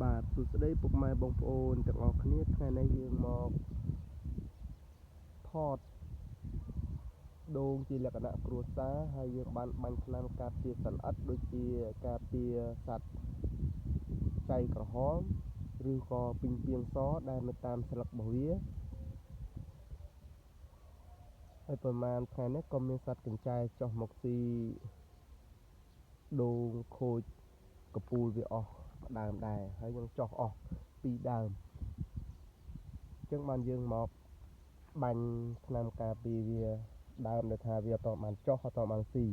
បាទសួស្តីពុកម៉ែបងប្អូនទាំងអស់គ្នាថ្ងៃនេះយើងមកថតដូងជាលក្ខណៈគ្រួសារហើយយើងបានបាញ់ថ្នាំការពារសត្វល្អិតដូចជាការពារសត្វចៃក្រហមឬក៏ពីងពាងសដែលនៅតាមស្លឹករបស់វាហើយប្រហែលថ្ងៃនេះក៏មានសត្វកញ្ចែចុះមកស៊ីដូងខូចកពូលវាអស់ដើមដែរហើយយើងចោះអស់ពីរដើមអញ្ចឹងបានយើងមកបាញ់ថ្នាំការពារវាដើមដែលថាវាអត់បានចោះអត់បានស៊ី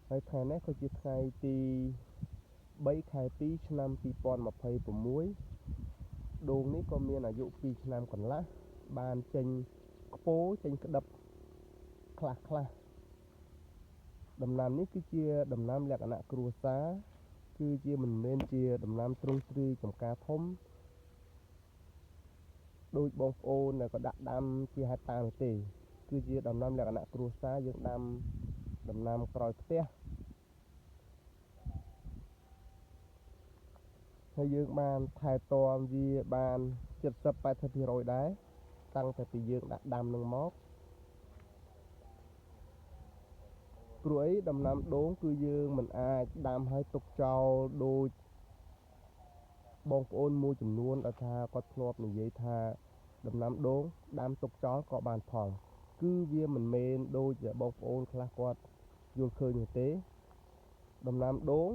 ហើយថ្ងៃនេះក៏ជាថ្ងៃទី3ខែ2ឆ្នាំ2026ដូងនេះក៏មានអាយុ2ឆ្នាំកន្លះបានចេញខ្ពោចេញក្តឹបខ្លះខ្លះដំណាំនេះគឺជាដំណាំលក្ខណៈគ្រួសារគឺជាមិនមែនជាដំណាំទ្រង់ទ្រាយចំការធំដូចបងប្អូនដែលក៏ដាក់ដាំជាហេតុតាមទេគឺជាដំណាំលក្ខណៈគ្រួសារយើងដាំដំណាំក្រោយផ្ទះហើយយើងបានថែទាំវាបាន70 80%ដែរតាំងតែពីយើងដាក់ដាំនឹងមកព្រោះអីដំណាំដូងគឺយើងមិនអាចដាំឲ្យទុកចោលដូចបងប្អូនមួយចំនួនដែលថាគាត់ធ្លាប់និយាយថាដំណាំដូងដាំទុកចោលក៏បានផលគឺវាមិនមែនដូចបងប្អូនខ្លះគាត់យល់ឃើញទេដំណាំដូង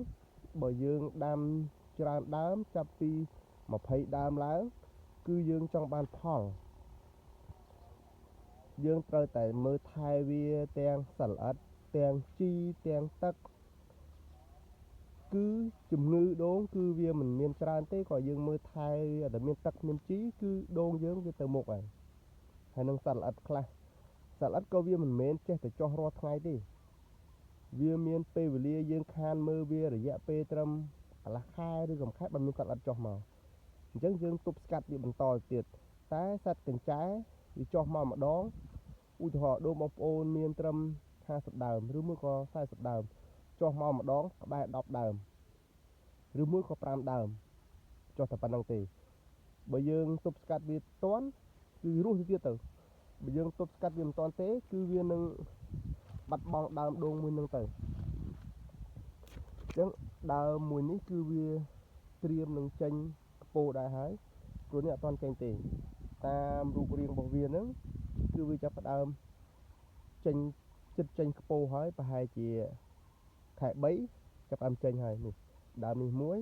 បើយើងដាំច្រើនដើមចាប់ពី20ដើមឡើងគឺយើងចង់បានផលយើងត្រូវតែមើលថែវាទាំងសត្វល្អិតទាំងជីទាំងទឹកគឺជំងឺដូងគឺវាមិនមានច្រើនទេក៏យើងមើលថែវាតែមានទឹកមានជីគឺដូងយើងវាទៅមុខហើយហើយនឹងសត្វល្អិតខ្លះសត្វល្អិតក៏វាមិនមែនចេះតែចោះរាល់ថ្ងៃទេវាមានពេលវេលាយើងខានមើលវារយៈពេលត្រឹមកន្លះខែឬក៏មួយខែបើមានសត្វល្អិតចុះមកអញ្ចឹងយើងទប់ស្កាត់វាបន្តទៀតតែសត្វកញ្ចែវាចុះមកម្ដងឧទាហរណ៍ដូងបងប្អូនមានត្រឹម50ដើមឬមួយក៏40ដើមចុះមកម្ដងក្បែរ10ដើមឬមួយក៏5ដើមចុះតែប៉ុណ្្នឹងទេបើយើងទប់ស្កាត់វាទាន់គឺរស់ទៀតទៅបើយើងទប់ស្កាត់វាមិនទាន់ទេគឺវានឹងបាត់បង់ដើមដូងមួយនឹងទៅអញ្ចឹងដើមមួយនេះគឺវាត្រៀមនឹងចេញខ្ពោដែរហើយព្រោះនេះអត់ទាន់ចេញទេតាមរូបរាងរបស់វានឹងគឺវាចាប់ផ្ដើមចេញចិត្តចេញខ្ពោហើយប្រហែលជាខែ3ចាប់ផ្ដើមចេញហើយនេះដើមនេះមួយ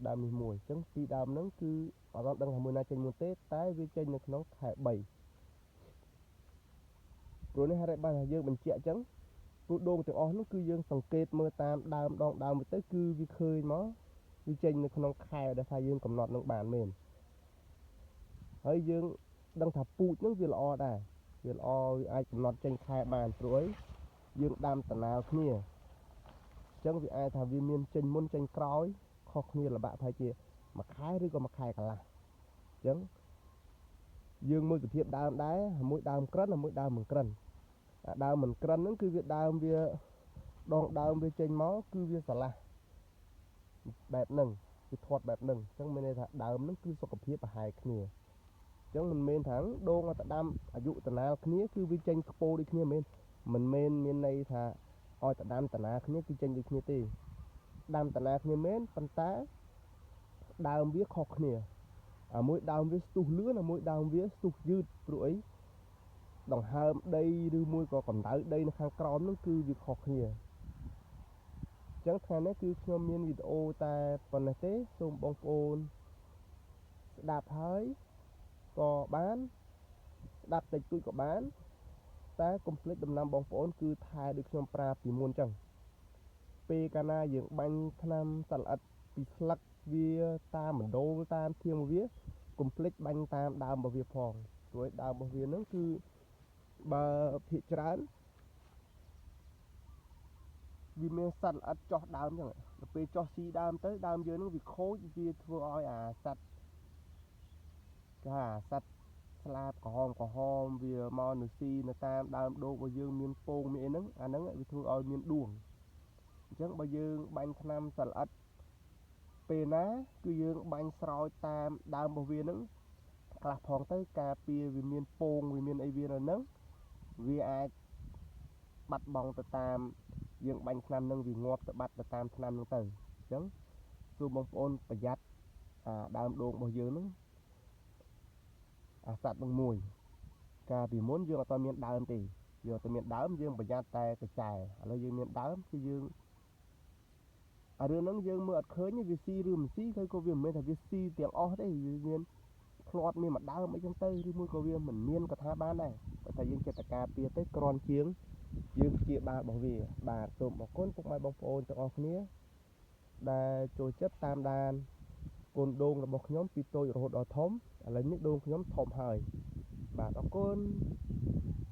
ដើមនេះមួយអញ្ចឹងពីរដើមហ្នឹងគឺអត់ដឹងថាមួយណាចេញមុនទេតែវាចេញនៅក្នុងខែ3ព្រោះនេះហេតុបានថាយើងបញ្ជាក់អញ្ចឹងព្រោះដូងទាំងអស់នោះគឺយើងសង្កេតមើលតាមដើមដងដើមទៅគឺវាឃើញមកវាចេញនៅក្នុងខែដែលថាយើងកំណត់នឹងបានមែនហើយយើងដឹងថាពូជហ្នឹងវាល្អដែរវាល្អវាអាចកំណត់ចេញខែបានព្រោះអីយើងដាំតំណាលគ្នាអញ្ចឹងវាអាចថាវាមានចេញមុនចេញក្រោយខុសគ្នាលំបាកប្រហែលជាមួយខែឬក៏មួយខែកន្លះអញ្ចឹងយើងមើលសភាពដើមដែរមួយដើមក្រិនមួយដើមមិនក្រិនអាដើមមិនក្រិនហ្នឹងគឺវាដើមវាដងដើមវាចេញមកគឺវាស្រឡះបែបហ្នឹងគឺធាត់បែបហ្នឹងអញ្ចឹងមានន័យថាដើមហ្នឹងគឺសុខភាពប្រហែលគ្នាអញ្ចឹងមិនមែនថាដូងអត់ដាំអាយុតំណាលគ្នាគឺវាចេញខ្ពោដូចគ្នាមិនមែនមានន័យថាឲ្យតដាំតាណាគ្នាគឺចេញដូចគ្នាទេដាំតាណាគ្នាមែនប៉ុន្តែដើមវាខុសគ្នាអាមួយដើមវាស្ទុះលឿនអាមួយដើមវាស្ទុះយឺតព្រោះអីដង្ហើមដីឬមួយក៏កម្ដៅដីនៅខាងក្រោមនោះគឺវាខុសគ្នាអញ្ចឹងថ្ងៃនេះគឺខ្ញុំមានវីដេអូតែប៉ុណ្ណេះទេសូមបងប្អូនស្ដាប់ហើយក៏បានស្ដាប់តិចតួចក៏បានតែកុំភ្លេចដំណាំបងប្អូនគឺថែដូចខ្ញុំប្រាប់ពីមុនអញ្ចឹងពេលកាលណាយើងបាញ់ថ្នាំសត្វល្អិតពីស្លឹកវាតាមមណ្ឌលតាមធៀងវាកុំភ្លេចបាញ់តាមដើមរបស់វាផងព្រោះដើមរបស់វាហ្នឹងគឺបើភាគច្រើនវាមានសត្វល្អិតចោះដើមអញ្ចឹងដល់ពេលចោះស៊ីដើមទៅដើមយើងហ្នឹងវាខូចវាធ្វើឲ្យអាសត្វគេថាអាសត្វស្លាបក្រហមក្រហមវាមកនៅស៊ីនៅតាមដើមដូងរបស់យើងមានពងមានអីហ្នឹងអាហ្នឹងវាធ្វើឲ្យមានដួង អញ្ចឹងបើយើងបាញ់ថ្នាំសត្វល្អិតពេលណា គឺយើងបាញ់ស្រោចតាមដើមរបស់វានឹងខ្លះផងទៅ ការពារវាមានពង វាមានអីវានៅហ្នឹង វាអាចបាត់បង់ទៅតាមយើងបាញ់ថ្នាំនឹង វាងាប់ទៅបាត់ទៅតាមថ្នាំនឹងទៅ។ អញ្ចឹងសូមបងប្អូនប្រយ័ត្នអាដើមដូងរបស់យើងហ្នឹង អាសត្វនឹងមួយ។ កាលពីមុនយើងអត់មានដើមទេ យើងអត់មានដើម យើងប្រយ័ត្នតែកញ្ចែ ឥឡូវយើងមានដើម គឺយើងអារឿងហ្នឹងយើងមើលអត់ឃើញវាស៊ីឬមិនស៊ី គឺក៏វាមិនមែនថាវាស៊ីទាំងអស់ទេ វាមានផ្លាត់មានមួយដើមអីចឹងទៅ ឬមួយក៏វាមិនមានកថាបានដែរ បើតែយើងចិត្តតែការពារទៅ ក្រាន់ជាងយើងព្យាបាលរបស់វា។ បាទ សូមអរគុណពុកម៉ែបងប្អូនទាំងអស់គ្នា ដែលចូលចិត្តតាមដានកូនដូងរបស់ខ្ញុំពីតូចរហូតដល់ធំ។ ឥឡូវនេះដូងខ្ញុំធំហើយ។ បាទ អរគុណ។